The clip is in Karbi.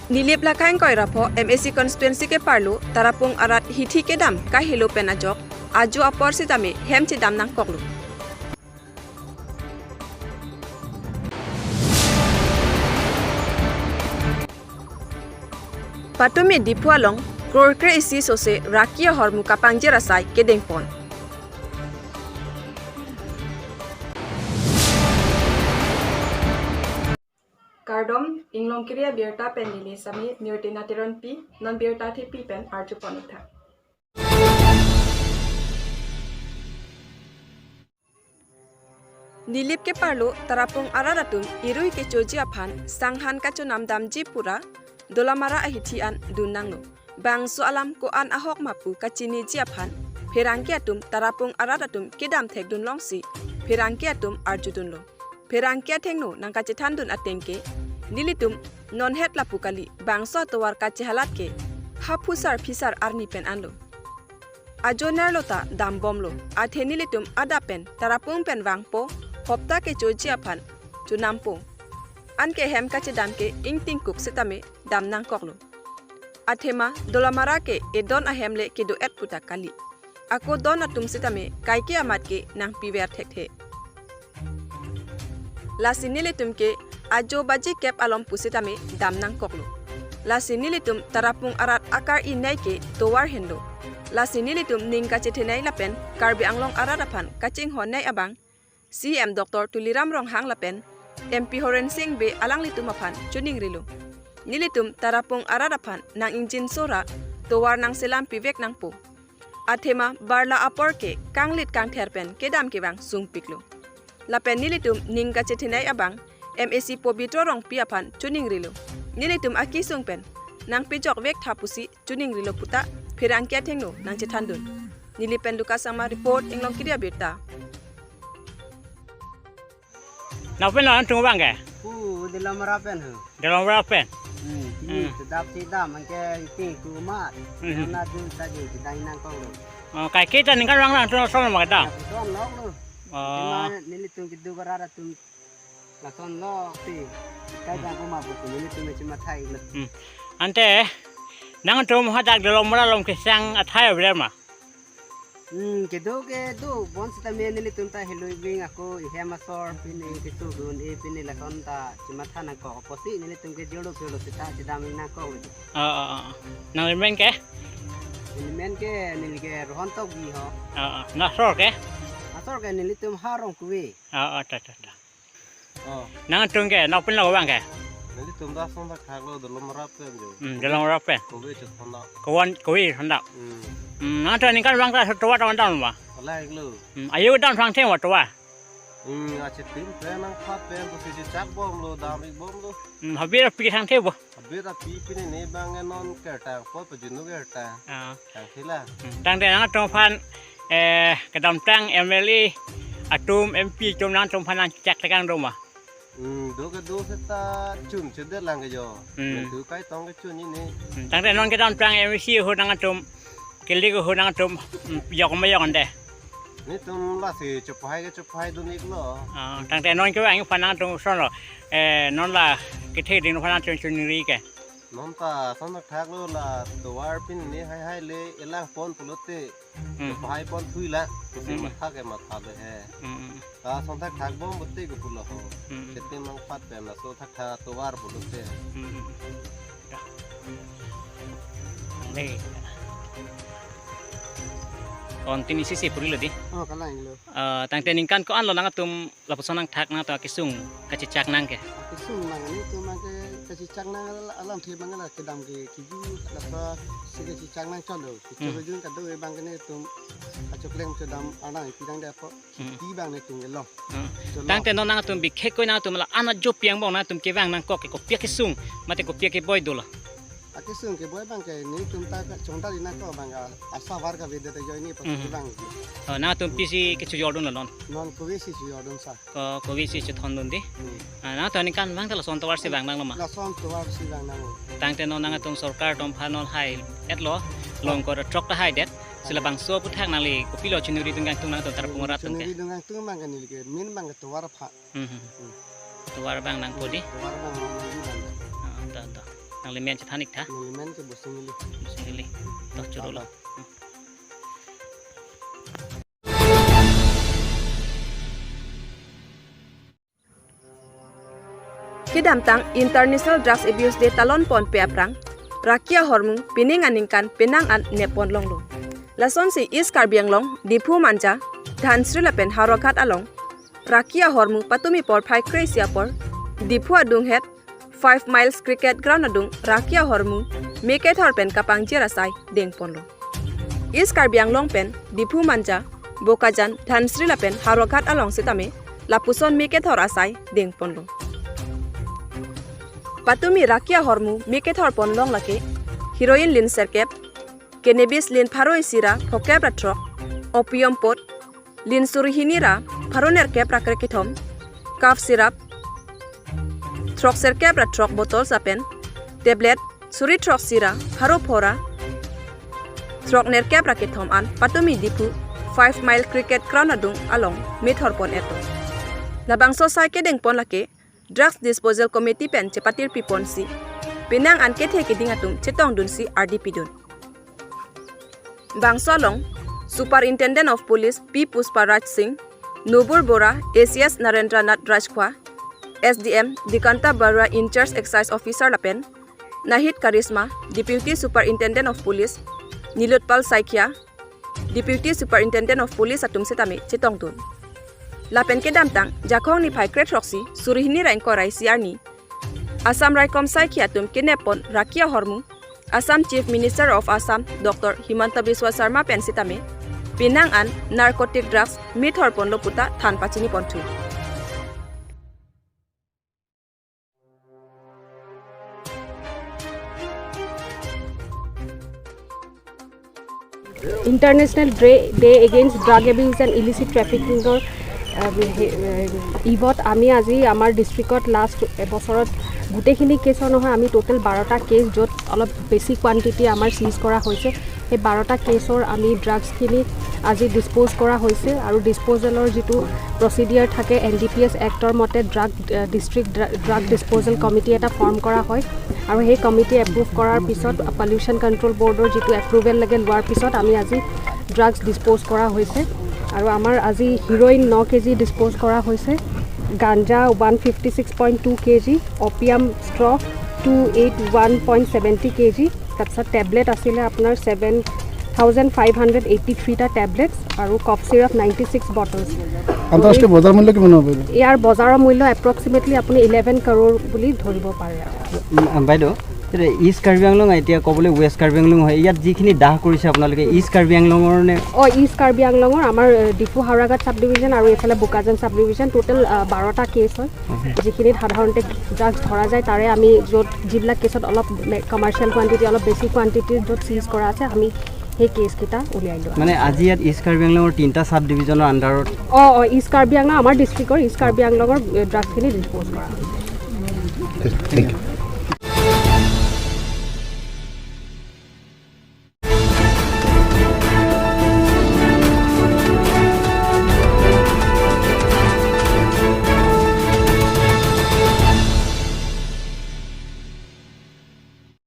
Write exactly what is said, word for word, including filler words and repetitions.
Nilip Lakha ingkoi ra pho M A C constituency keparlo Tarapung arat hithi kedam kahelo pen ajok ajo apor sitame hem chedam nangkoklo. Patumi Diphu along kror kre-isi sose raki ahormu kapangjir asai kedengpon. Kardom, Inglongkiri abirta pen neli Sami Mirtina Teronpi, non birta thepi pen arjupon-ik tha. Nilip keparlo Tarapung arat atum irui kechoji aphan sanghan kachonam damji pura Dolamara ahithi an dun nanglo. Bangso alam ko-an ahok ma pu kachiniji aphan pherangke atum Tarapung arat atum kedam thekdun longsi pherangke atum arjudunlo. Pherangke athengno nangkachethandun ateng ke nelitum nonhet lapu kali, bangso atovar kachehalat ke haphusar phisar arni pen anlo. Ajo nerlo ta dambomlo, athe nelitum adap pen Tarapung pen vangpo, hopta kechoji aphan chonampo. Anke hem kachedam ke ingtingkuk sitame dam nangkoklo. Athema Dolamara ke edon ahem le kedo-et pu ta kali. Ako don atum sitame kaike amat ke nangpiver thekthe. Lasi nelitum ke ajo baji kep alom pusitame dam nangkoklo. Lasi nelitum Tarapung arat akar-inei ke tovar henlo. Lasi nelitum ning kachethenei lapen Karbi Anglong arat aphan kachinghonnei abang C M Doctor Tuliram Ronghang lapen M P Horen Sing Bey alanglitum aphan choningrilo. Nelitum Tarapung arat aphan nang-ingjinso ra tovar nangselam pivek nangpo. Athema barla apor ke kanglit kangther pen kedam kevang sungpiklo. Lapen nelitum ning kachethenei abang M A C Pobitro Rongpi aphan choningrilo. Nelitum akesung pen nangpejok vek tha pusi choningrilo pu ta pherangke athengno nangchethandun. Nilip pen Lucas Sangma report, Inglongkiri abirta. Nangpinlo nangtum abang ke? Pu Dolamara pen ho. Dolamara pen? Hmm, Hmm. Ini sedap sedap, mangke iting kumat. Hmm. Karena dun saja kita inang kau. Oh, kaike ta ningkan vang nangtum lason ma kedam? Lason lok lo. Oh. Cuma nelitum kedo arat atum lason lok si. Kita Hmm. jang kuma buku nelitum cuma thai lo. Hmm. Ante nangtum hadak Dolamara along kesang athai abrema? Hmm, kedo kedo, bonsitame nelitum ta heloi bing ako ihem asor, pini keso gun e, pini lason ta chematha nangkok apotsi nelitum ke jolo jolo seta chedam nangkok. Oh, oh, oh. Nang remen ke? Remen ke neli ke Rohon Tokbi ho. Oh, oh. Nang asor ke? Asor ke nelitum ha Rongkove. Oh, oh, ta, ta, ta. Oh. Nangtum ke, nangpinlo abang ke? Nelitum ta ason thakthak lo, Dolamara pen jo. Hmm, Dolamara pen. Kove chethon dak. Kovan, kove chethon dak. Hmm. Hmm, nangtum ningkan vang ta tovar ta dam ma? Alai lo. Hmm, ayo dam thangtheng ma tovar? Hmm, achetim pen nangphat pen pusi chechak bomlo, dam-ik bomlo. Hmm, habir api thangtheng bo? Habir api pini ne bang non kertang po pajunu kertang. Ah. Thangthela. Hmm. Tangte nangtum aphan, eh, kedamtang M L A atum, M P atum nangtum aphan nangchak tekang do ma? Hmm, do kedo seta chun chedet lang ke jo. Hmm. Mentu kai tong kechun ini. Hmm. Tangte non kedamtang M A C ahut nangtum, kelek ahut nangtum, hmm, yok ma yok ante? Netum lasi chepahai ke chepahai dun-ik lo. Ah, tangte non kevang aphan nangtum ason lo. Eh, non la kethe ding aphan nangtum choningri ke? Non ta ason thakthak lo, la tovar pini ne haihai le elang pon pulote. Hmm. Chepahai ponthui la. Pusi Hmm. matha ke matha lo he. Hmm. Ta ason thakthak bom pulote ke pulo ho. Hmm. Chete mangphat pen laso thakthak tovar pulote. Hmm. Dah. Nih. Kontin isi si puri lo di. Oh, kalang lo. Eh, tangte ningkan ko-an lo nangtum lapuson nangthak nangtum akesung kachechak nang ke? Akesung nang netum abang ke kachechak nang al-, alamthe abang la kedam ke kiju lapusi kachechak nang cholo. Kichu Hmm. kejun kado abang ke netum kachoklem chodam anang pidang de apo. Hmm. Di abang netum ke lo. Hmm. Cholo. Tangte non nangtum bikhek koi nangtum la ana jo piang bong nangtum kevang nangkok ke kopi akesung mate kopi akeboi dolo? Akesung keboi abang ke netum ta ka chongdal ina ko abang ka asa var ka vede ta joini pas Mhm. kevang. Oh, nangtum pisi kechojordun lo non? Non kove si chojordun sa. Ko kove si chethondun di. Hmm. Ah, nangtum ningkan vang ta lason tovar si vang nang lo ma? Lason tovar si vang nang. Tangte non nangtum sorkar atum aphan non hai-et lo, long ko truck ta haidet. Si labangso aphuthak nangli kopilo choningridun kangtung nangtum Tarapung arat atum ke? Choningridun kangtung abang ke neli ke main abang ke tovar aphan. Hmm, hmm. Hmm. Tovar abang nangpo di? Tovar abang nangpo di abang. Ah, to, to. Nangli men chethan ik tha. Nangli men ke Bosing Ili. Bosing Ili. To choro lo. Kedamtang International Drugs Abuse Day talon ponpe aphrang raki ahormu pining aningkan penang an nepon longlo. Lasonsi East Karbi Anglong, Diphu Manja, Dhansiri lapen Howraghat along raki ahormu patumi porphai kre-isi apor Diphu adunghet Five Miles Cricket Ground adung raki ahormu me kethor pen kapangjir asai dengponlo. East Karbi Anglong pen Diphu Manja, Bokajan, Dhansiri lapen Howraghat along sitame lapuson me kethor asai dengponlo. Patumi raki ahormu me kethor pon long lake heroin lin serkep, cannabis lin pharo isi ra phokep ra throk, opium pot lin suri hini ra pharo nerkep ra krekethom, cough syrup throk serkep ra throk bottles lapen tablet suri throksi ra pharo pho ra throk nerkep ra kethom an patumi Diphu Five Mile Cricket Ground adung along me thor pon eto. Labangso asai kedengpon lake Drugs Disposal Committee pen chepatirpi ponsi penang an kethe keding atum chetongdunsi ardi pidun. Bangso along Superintendent of Police P Pushpa Raj Singh, Nubur Bora, A C S Narendra Nath Rajkhwa, S D M Dikanta Barua, in charge Excise Officer lapen Nahid Karishma, Deputy Superintendent of Police, Nilotpal Saikia, Deputy Superintendent of Police atum sitame chetongdun. Lapen kedamtang Jakhong niphai kre throksi suri hini ra ingkoi ra isi arni Assam Raikom Saikia atum kenep pon raki ahormu Assam Chief Minister of Assam Doctor Himanta Biswa Sarma pen sitame penang an narcotic drugs me thor ponlo puta than pachini ponthu. International Dra- Day Against Drug Abuse and Illicit Trafficking ৰ, আহ, হে- আহ, ইভত আমি আজি আমাৰ ডিষ্ট্ৰিক্টত লাষ্ট এবছৰত গোটেইখিনি কেছৰ নহয়, আমি টোটেল বাৰটা কেছ, য'ত অলপ বেছি কোৱাণ্টিটি আমাৰ চিজ কৰা হৈছে। সেই বাৰটা কেছৰ আমি ড্ৰাগছখিনি আজি ডিছপ'জ কৰা হৈছে আৰু ডিছপ'জেলৰ যিটো প্ৰচিডিয়াৰ থাকে, এন ডি পি এছ এক্টৰ মতে ড্ৰাগ, আহ, ডিষ্ট্ৰিক্ট ড্ৰা- ড্ৰাগ ডিছপ'জেল কমিটি এটা ফৰ্ম কৰা হয় আৰু সেই কমিটি এপ্ৰুভ কৰাৰ পিছত, পলিউশ্যন কণ্ট্ৰল বৰ্ডৰ যিটো এপ্ৰুভেল লাগে, লোৱাৰ পিছত আমি আজি ড্ৰাগছ ডিছপ'জ কৰা হৈছে। আৰু আমাৰ আজি হিৰইন ন কেজি ডিছপ'জ কৰা হৈছে, ganja one fifty six point two KG, opium straw two eight one point seventy KG, তাৰপিছত টেবলেট আছিলে আপোনাৰ seven thousand five hundred eighty থ্ৰীটা টেবলেটছ আৰু cough syrup ninety six bottles. আন্তঃৰাষ্ট্ৰীয় বজাৰ মূল্য কিমান হ'ব এইটো? ইয়াৰ বজাৰৰ মূল্য এপ্ৰক্সিমেটলি আপুনি ইলেভেন কৰোৰ বুলি ধৰিব পাৰে আৰু। উম, বাইদেউ, এতিয়া ইষ্ট কাৰ্বি আংলং, এতিয়া ক'বলৈ ৱেষ্ট কাৰ্বি আংলং হয়, ইয়াত যিখিনি দাহ কৰিছে আপোনালোকে ইষ্ট কাৰ্বি আংলঙৰ নে? অ, ইষ্ট কাৰ্বি আংলঙৰ আমাৰ, এ, ডিফু হাওৰাঘাট ছাব ডিভিজন আৰু এইফালে বোকাজান ছাব ডিভিজন, টোটেল, আ, বাৰটা কেছ হয়। যিখিনিত সাধাৰণতে ড্ৰাগছ ধৰা যায়, তাৰে আমি য'ত যিবিলাক কেছত অলপ মে- কমাৰ্চিয়েল কোৱাণ্টিটি, অলপ বেছি কোৱাণ্টিটিৰ য'ত চিজ কৰা আছে, আমি সেই কেছকেইটা উলিয়াই লোৱা। মানে আজি ইয়াত ইষ্ট কাৰ্বি আংলঙৰ তিনিটা ছাব ডিভিজনৰ আণ্ডাৰত? অ, অ, ইষ্ট কাৰ্বি আংলং, আমাৰ ডিষ্ট্ৰিক্টৰ ইষ্ট কাৰ্বি আংলঙৰ, এ, ড্ৰাগছখিনি ডিছপ'জ কৰা। Thank you.